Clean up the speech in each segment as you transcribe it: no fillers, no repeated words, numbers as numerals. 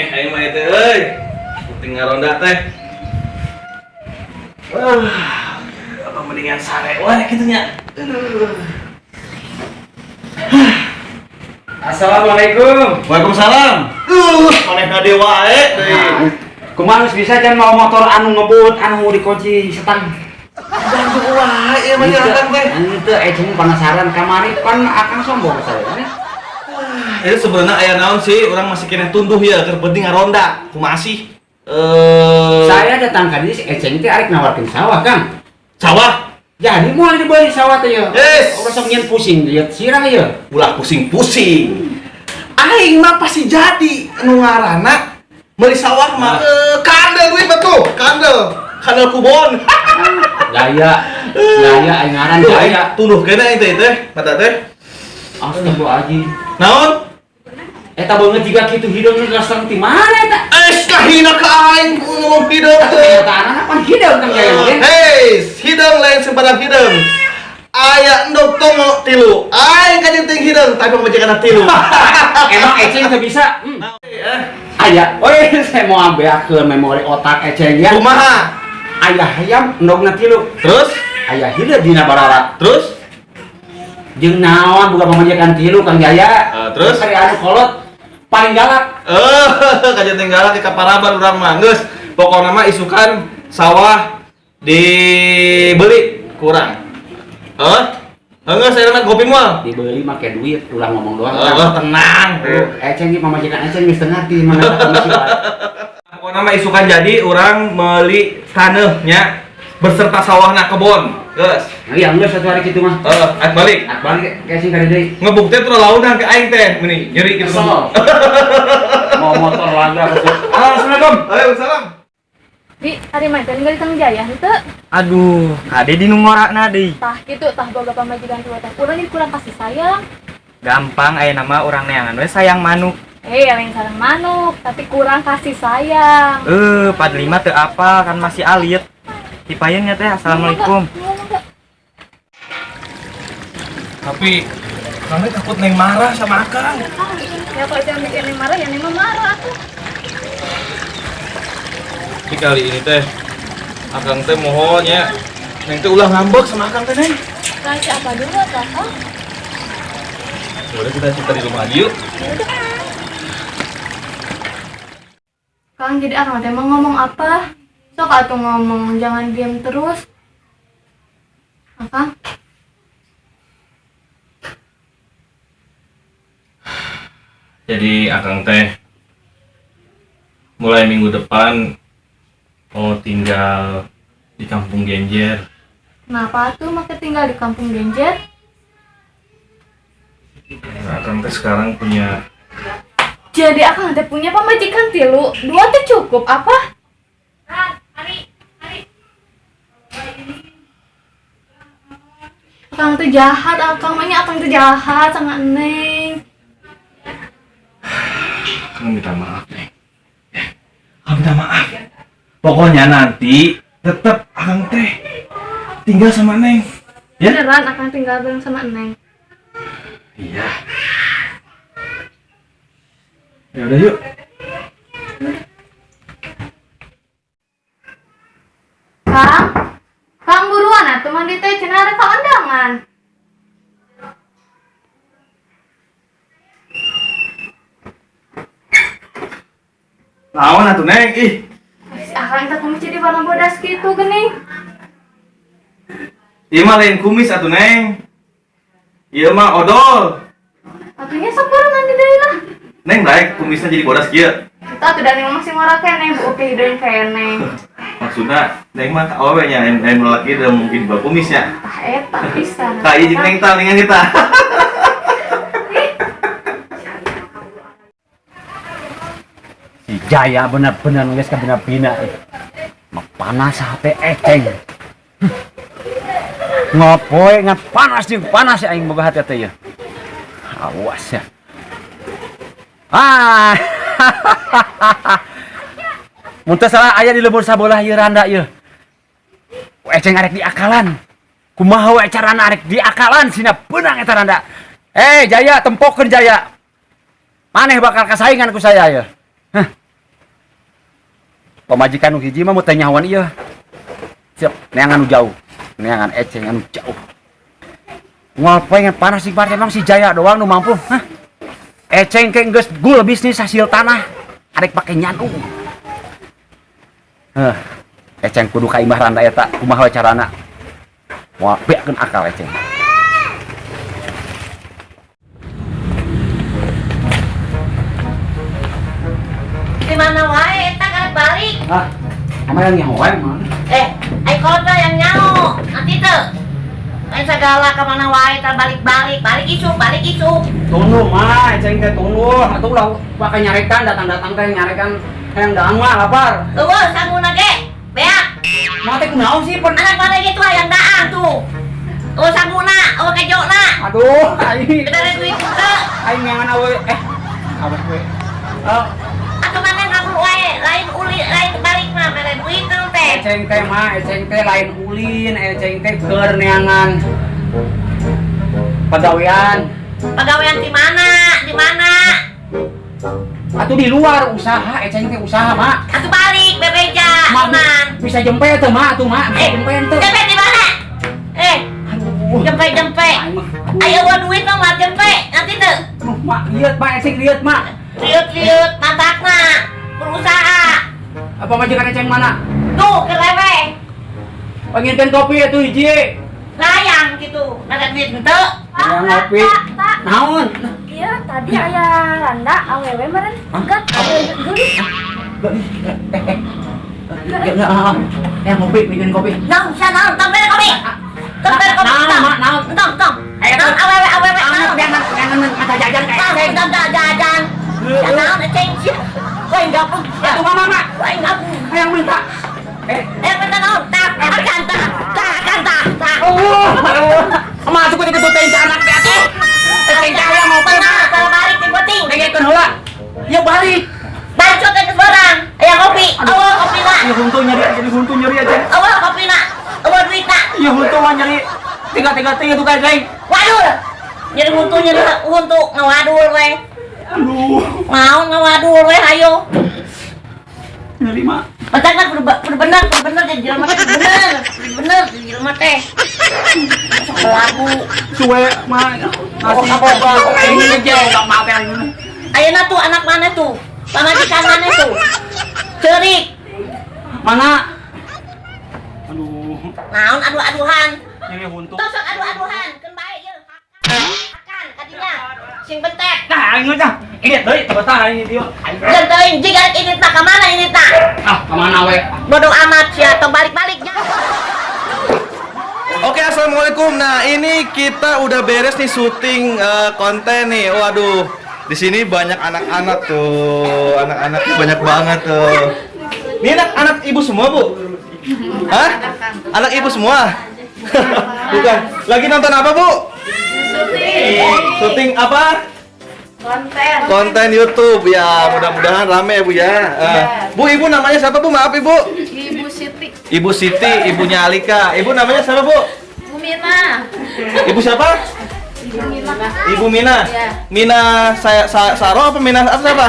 Neh, aing mah teh euy. Penting ngaronda teh. Wah, apa mendingan sare wae kitu nya. Aduh. Assalamualaikum. Waalaikumsalam. Manehna deui wae deui. Kumaha geus bisa can mau motor anu ngebut anu dikunci setang. Bantu wae ieu mah akang teh. Henteu, cuma penasaran kamari pan akang sombong saya kan. Itu sebenarnya aya naon sih, orang masih keneh tunduh ya, keur penting ngaronda. Kumaha sih? Saya datang ka dieu si Eceng teh arek nawarkeun sawah, Kang. Sawah. Jadi moal dibeli sawah teh ya. Yes. Urang sok nyeun pusing lihat sirah ya. Ulah pusing-pusing. Aing mah pasti jadi nu ngaranna meuli sawah mah kandel duit betul, kandel. Kandel kubon. Gaya. Gaya aing ngaran Tuh, gaya. aing tunduh kena itu teh, mata teh. Astagfirullahaladzim. Naon? Eta beungeut jiga kitu hideung nu laseng ti mana eta? Eh, kahina ka aing ngomong hideung teh. Kenyataan apa hideung Kang Jaya mah? Hei, hideung lain sembarang hideung. Aya endog tongo tilu. Aing kajenting hideung tapi pamajikanna tilu. Emang Eceng teu bisa? Aya, oi saya mau ambeakeun memori otak Eceng ya. Kumaha? Aya hayam endogna tilu. Terus? Aya hideung dina bararat. Terus? Jeung naon boga pamajikan tilu Kang Jaya? Terus? Kari anu kolot paling galak. Kajenting galak di kaparaban urang mah geus. Pokona mah isukan sawah dibeli kurang. Geus saya mah kopi moal. Dibeli make duit, ulah ngomong doang. Tenang. Eceng ge pamajikan Eceng geus teu ngarti mana kondisi wae. Pokona mah isukan jadi urang meuli taneuhnya beserta sawahna kebon. Geus. Nah, iya geus satu hari kitu mah. At balik. At balik ke sing kali deui. Ngebuk teh terus launan ke aing teh, meni nyeri gitu. Kesel. Mau motor laga kesel. Assalamualaikum. Waalaikumsalam. Di, ari mah teh ninggal di Kang Jaya henteu. Aduh, kade di nu ngorakna deui. Tah kitu tah boga pamajikan tua teh. Urang jadi kurang kasih sayang. Gampang aya nama urang neangan we sayang manuk. Lain sareng manuk, tapi kurang kasih sayang. 45 teu apa kan masih alit. Tipayeun nya teh, assalamualaikum. Mangga. Tapi kami takut Neng marah sama Akang. Ya kalau jangan bikin Neng marah, ya Neng mah marah atuh. Tapi kali ini teh Akang teh mohon ya. Neng teh ulah ngambek sama Akang teh, Neng. Rahasia apa dulu atuh, Akang? Boleh kita cerita di rumah aja yuk. Kang, jadi Akang teh mau ngomong apa? Sok atuh ngomong, jangan diam terus. Akang? Jadi Akang teh mulai minggu depan mau tinggal di Kampung Genjer. Kenapa tuh make tinggal di Kampung Genjer? Nah, Akang teh sekarang punya. Jadi Akang teh punya pamajikan tilu, dua teh cukup apa? Akang teh jahat, Akang makanya Akang teh jahat sama Neng. Akang minta maaf, Neng. Ya, Akang minta maaf. Pokoknya nanti tetap Akang teh tinggal sama Neng. Ya? Beneran Akang tinggal bareng sama Neng? Iya. Ya udah yuk. Kang, Kang buruan atuh mandi teh cenah arek ka undangan. Naon atuh Neng? Ih. Akang teh kumis jadi warna bodas gitu geuning. Ieu mah lain kumis atuh Neng. Ieu mah odol. Atunya sok buruan mandi deui lah. Neng daek kumisnya jadi bodas kieu. Kita atuh da Neng masih ngora keneh, bu oke hideung keneh. Maksudna Neng mah ka awewe nya, lain lelaki da mungkin bawa kumisnya. Tah eta pisan. Tah ieu jeung Neng tah ningan kita. Si Jaya bener-bener geus kabina-bina. Mah panas hate Eceng. Ngopoe ngan panas jeung panas aing boga hati teh ya. Awas ya. Ah. Mun teu salah aya di lembur sabelah ieu randa ieu. Eceng arek diakalan. Kumaha we carana arek diakalan sina beunang eta randa. Jaya tempokeun Jaya. Maneh bakal kasaingan ku saya ya. Hah. Pamajikan nu hiji mah mun teu nyahoan ieu. Siap, neangan nu jauh. Neangan eceng anu jauh. Moal pengen panas sih emang si Jaya doang nu mampu. Hah? Eceng ke geus gul bisnis hasil tanah. Arek pake nyandung. Heh. Eceng kudu ka imah randa eta, kumaha we carana? Moal beakeun akal eceng. Di mana wae eta karek balik? Ah, emang yang nyaho wae mah. Eh, ai kolot yang nyaho. Nanti teu. Lain segala ka mana wae tah balik-balik, balik isuk, balik isuk. Tunggu mah, eceng teh tunggu. Atuh ulah pake nyarekan, datang-datang teh nyarekan hayang daang mah lapar. Eueuh sanguna ge. Beak. Mah teh kunaon sih pun? Anak mana gitu hayang daang tuh. Eueuh sanguna, eueuh kejona. Aduh, aing. Bedare duit teu. Aing nyangan awe awe we. Atuh mana ngabul wae, lain uli, lain balik mah mere duit teh. Eceng teh mah, eceng teh lain ulin, eceng teh keur neangan pagawean. Pagawean di mana? Di mana? Atuh di luar usaha, eceng teh usaha, Mak. Atuh balik bebeja, Mak, teman. bisa jempe teh, Mak, atuh, Mak. Bisa jempe teh. Jempe di mana? Aduh. Jempe-jempe. Aing mah. Ayo eueuh duit mah mah jempe, nanti teu. Aduh, Mak, lihat, Mak, eceng lihat, Mak. Liut-liut matakna berusaha. Apa majikan eceng mana? Tuh ke lewe. Penginten kopi atuh hiji. Layang gitu, ada duit henteu. Hayang ngopi. Naon? Iya, tadi aya randa awewe meureun. Enggak, awewe geulis. Ya, ngopi, bikin kopi. Naon sia naon, tong bere kopi. Tong bere kopi. Naon, Mak, naon? Tong, tong. Ayo, Naon awewe awewe Naon, naon. neangan mata jajan ka Naon, eceng. tong tong jajan. Sia naon eceng sia. Wah, gabung sia. Atuh mama, Mak. Wah, gabung. Hayang minta. Minta naon? Tak, akan tak, tak akan tak, tak. Oh, masuk ke kitu teh anak teh atuh. Eceng teh hayang ngopi, Mak. Kalau balik ti penting. Dengekeun heula. Ya balik. Bacot teh geus barang. Aya kopi. Eueuh kopina. Ya huntu nyeri, jadi huntu nyeri aja. Eueuh kopina. Eueuh duitna. Ya huntu mah nyeri. Tiga-tiga tiga tuh eceng. Waduh. Nyeri huntu nyeri huntu ngawadul we. Aduh, Mau ngawadul we hayo. nyeri, Mak. Matak kan kudu bener, kudu bener jadi jelema teh kudu bener. Kudu bener jadi jelema teh. Sok belagu. Suwe, Mak. Oh, apa-apa. Aing aja enggak mau teh aing. Ayeuna tuh anak mana tuh? Pamajikan mana tuh? Ceurik. Mana? Aduh, Naon adu-aduhan. nyeri huntu. Tuh sok adu-aduhan, keun bae ieu. Hakan kadinya. Sing bentek. Nah, aing mah ini deui teu betah aing dieu. Aing. Jeung teuing jiga ini tah ka mana ini tah? Ah, ka mana we? Bodoh amat sia tong balik-balik nya. Oke, assalamualaikum. Nah, ini kita udah beres nih syuting konten nih. Waduh, di sini banyak anak-anak tuh. Anak-anaknya banyak banget tuh. Ini anak-anak ibu semua, Bu? Hah? Anak ibu semua? Bukan. Lagi nonton apa, Bu? Syuting. Syuting apa? Konten. Konten YouTube ya. Mudah-mudahan rame ya, Bu ya. Bu, ibu namanya siapa, Bu? Maaf, Ibu. Ibu Siti. Ibu Siti, ibunya Alika. Ibu namanya siapa, Bu? Bu Mina. Ibu siapa? Ibu Mina. Ibu Mina. Iya. Mina saya Saro apa Mina apa siapa?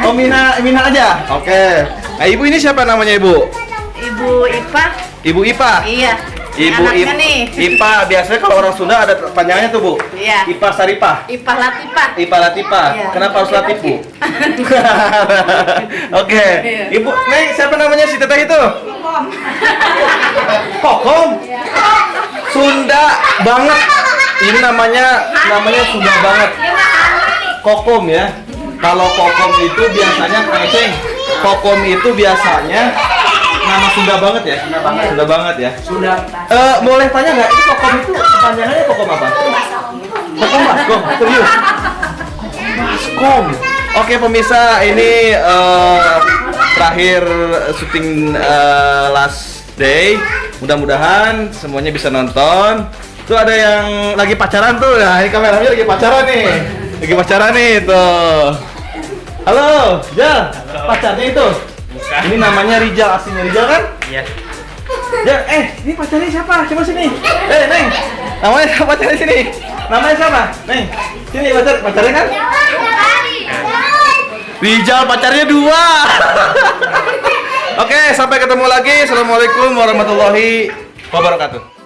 Oh, Mina Mina aja. Oke. Nah, ibu ini siapa namanya, Ibu? Ibu Ipa. Ibu Ipa. Iya. Ibu Anaknya nih. Ipa, biasanya kalau orang Sunda ada panjangannya tuh, Bu. Iya. Ipa Saripah. Ipa Latifah. Ipa Latifah. Iya. Kenapa harus Latif, Bu? Oke. Iya. Ibu, Neng, siapa namanya si teteh itu? Kokom. Kokom? Sunda banget. Ini namanya Sunda banget. Kokom ya. Kalau kokom itu biasanya Kang Eceng. Kokom itu biasanya nama Sunda banget ya. Sunda banget. Sunda banget ya. Sunda. Boleh tanya nggak itu kokom itu kepanjangannya kokom apa? Kokom baskom, serius? Baskom. Oke pemirsa, ini terakhir syuting last day. Mudah-mudahan semuanya bisa nonton. Tuh ada yang lagi pacaran tuh. Nah, ini kameranya lagi pacaran nih. Lagi pacaran nih tuh. Halo, Jal. Pacarnya itu. Bukan. Ini namanya Rijal, aslinya Rijal kan? Iya. Ya, ini pacarnya siapa? Coba sini. Neng. Namanya siapa pacarnya sini? Namanya siapa? Neng. Sini pacarnya kan? Rijal pacarnya 2. Oke, sampai ketemu lagi. Assalamualaikum warahmatullahi wabarakatuh.